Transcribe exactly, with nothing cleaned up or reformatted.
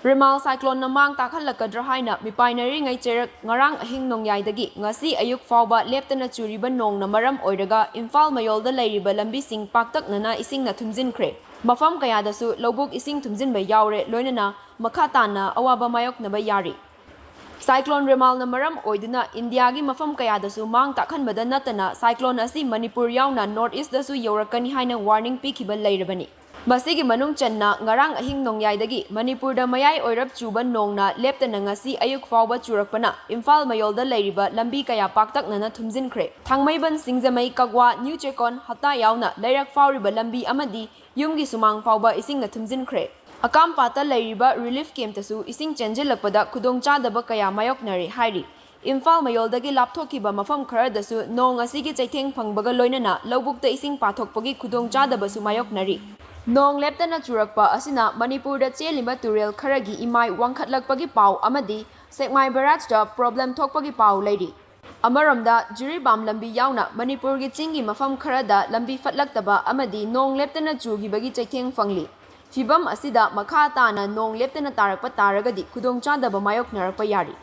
ꯔꯤꯃꯥꯜ ꯁꯥꯏꯀ꯭ꯂꯣꯟꯅ ꯃꯥꯡ ꯇꯥꯛꯍꯜꯂꯛꯀꯗ꯭ꯔꯥ ꯍꯥꯏꯅ ꯃꯤꯄꯥꯏꯅꯔꯤꯉꯩ ꯆꯩꯔꯛ ꯉꯔꯥꯡ ꯑꯍꯤꯡ ꯅꯣꯡꯌꯥꯏꯗꯒꯤ ꯉꯁꯤ ꯑꯌꯨꯛ ꯐꯥꯎꯕ ꯂꯦꯞꯇꯅ ꯆꯨꯔꯤꯕ ꯅꯣꯡꯅ ꯃꯔꯝ ꯑꯣꯏꯔꯒ ꯏꯝꯐꯥꯜ ꯃꯌꯣꯜꯗ ꯂꯩꯔꯤꯕ ꯂꯝꯕꯤꯁꯤꯡ ꯄꯥꯛꯇꯛꯅꯅ ꯏꯁꯤꯡꯅ ꯊꯨꯝꯖꯤꯟꯈ꯭ꯔꯦ꯫ ꯃꯐꯝ ꯀꯌꯥꯗꯁꯨ ꯂꯧꯕꯨꯛ ꯏꯁꯤꯡ ꯊꯨꯝꯖꯤꯟꯕ ꯌꯥꯎꯔꯦ, ꯂꯣꯏꯅꯅ ꯃꯈꯥ ꯇꯥꯅ ꯑꯋꯥꯕ ꯃꯥꯌꯣꯛꯅꯕ ꯌꯥꯔꯤ꯫ ꯁꯥꯏꯀ꯭ꯂꯣꯟ ꯔꯤꯃꯥꯜꯅ ꯃꯔꯝ ꯑꯣꯏꯗꯨꯅ ꯏꯟꯗꯤꯌꯥꯒꯤ ꯃꯐꯝ ꯀꯌꯥꯗꯁꯨ ꯃꯥꯡ ꯇꯥꯛꯍꯟꯕꯗ ꯅꯠꯇꯅ ꯁꯥꯏꯀ꯭ꯂꯣꯟ ꯑꯁꯤ ꯃꯅꯤꯄꯨꯔ ꯌꯥꯎꯅ ꯅꯣꯔꯠ ꯏꯁꯇꯁꯨ ꯌꯧꯔꯛꯀꯅꯤ ꯍꯥꯏꯅ ꯋꯥꯔꯅꯤꯡ ꯄꯤꯈꯤꯕ ꯂꯩꯔꯕꯅꯤ꯫ ꯃꯁꯤꯒꯤ ꯃꯅꯨꯡ ꯆꯟꯅ ꯉꯔꯥꯡ ꯑꯍꯤꯡ ꯅꯣꯡꯌꯥꯏꯗꯒꯤ ꯃꯅꯤꯄꯨꯔꯗ ꯃꯌꯥꯏ ꯑꯣꯏꯔꯞ ꯆꯨꯕ ꯅꯣꯡꯅ ꯂꯦꯞꯇꯅ ꯉꯁꯤ ꯑꯌꯨꯛ ꯐꯥꯎꯕ ꯆꯨꯔꯛꯄꯅ ꯏꯝꯐꯥꯜ ꯃꯌꯣꯜꯗ ꯂꯩꯔꯤꯕ ꯂꯝꯕꯤ ꯀꯌꯥ ꯄꯥꯛꯇꯛꯅꯅ ꯊꯨꯝꯖꯤꯟꯈ꯭ꯔꯦ꯫ ꯊꯥꯡꯃꯩꯕꯟ, ꯁꯤꯡꯖꯃꯩ, ꯀꯛꯋꯥ, ꯅ꯭ꯌꯨ ꯆꯦꯀꯣꯟ, ꯍꯞꯇꯥ ꯌꯥꯎꯅ ꯂꯩꯔꯛ ꯐꯥꯎꯔꯤꯕ ꯂꯝꯕꯤ ꯑꯃꯗꯤ ꯌꯨꯝꯒꯤ ꯁꯨꯃꯥꯡ ꯐꯥꯎꯕ ꯏꯁꯤꯡꯅ ꯊꯨꯝꯖꯤꯟꯈ꯭ꯔꯦ꯫ ꯑꯀꯥꯝꯄꯥꯠꯇ ꯂꯩꯔꯤꯕ ꯔꯤꯂꯤꯐ ꯀꯦꯝꯞꯇꯁꯨ ꯏꯁꯤꯡ ꯆꯦꯟꯁꯤꯜꯂꯛꯄꯗ ꯈꯨꯗꯣꯡꯆꯥꯗꯕ ꯀꯌꯥ ꯃꯥꯌꯣꯛꯅꯔꯦ ꯍꯥꯏꯔꯤ꯫ ꯏꯝꯐꯥꯜ ꯃꯌꯣꯜꯗꯒꯤ ꯂꯥꯞꯊꯣꯛꯈꯤꯕ ꯃꯐꯝ ꯈꯔꯗꯁꯨ ꯅꯣꯡ ꯑꯁꯤꯒꯤ ꯆꯩꯊꯦꯡ ꯐꯪꯕꯒ ꯂꯣꯏꯅꯅ ꯂꯧꯕꯨꯛꯇ ꯏꯁꯤꯡ ꯄꯥꯊꯣꯛꯄꯒꯤ ꯈꯨꯗꯣꯡꯆꯥꯗꯕꯁꯨ ꯃꯥꯌꯣꯛꯅꯔꯤ꯫ ꯅꯣꯡ ꯂꯦꯞꯇꯅ ꯆꯨꯔꯛꯄ ꯑꯁꯤꯅ ꯃꯅꯤꯄꯨꯔꯗ ꯆꯦꯜꯂꯤꯕ ꯇꯨꯔꯦꯜ ꯈꯔꯒꯤ ꯏꯃꯥꯏ ꯋꯥꯡꯈꯠꯂꯛꯄꯒꯤ ꯄꯥꯎ ꯑꯃꯗꯤ ꯁꯦꯛꯃꯥꯏ ꯕꯦꯔꯥꯖꯇ ꯄ꯭ꯔꯣꯕ꯭ꯂꯦꯝ ꯊꯣꯛꯄꯒꯤ ꯄꯥꯎ ꯂꯩꯔꯤ꯫ ꯑꯃꯔꯣꯝꯗ ꯖꯤꯔꯤꯕꯥꯝ ꯂꯝꯕꯤ ꯌꯥꯎꯅ ꯃꯅꯤꯄꯨꯔꯒꯤ ꯆꯤꯡꯒꯤ ꯃꯐꯝ ꯈꯔꯗ ꯂꯝꯕꯤ ꯐꯠꯂꯛꯇꯕ ꯑꯃꯗꯤ ꯅꯣꯡ ꯂꯦꯞꯇꯅ ꯆꯨꯈꯤꯕꯒꯤ ꯆꯩꯊꯦꯡ ꯐꯪꯂꯤ꯫ ꯐꯤꯚꯝ ꯑꯁꯤꯗ ꯃꯈꯥ ꯇꯥꯅ ꯅꯣꯡ ꯂꯦꯞꯇꯅ ꯇꯥꯔꯛꯄ ꯇꯥꯔꯒꯗꯤ ꯈꯨꯗꯣꯡꯆꯥꯗꯕ ꯃꯥꯌꯣꯛꯅꯔꯛꯄ ꯌꯥꯔꯤ꯫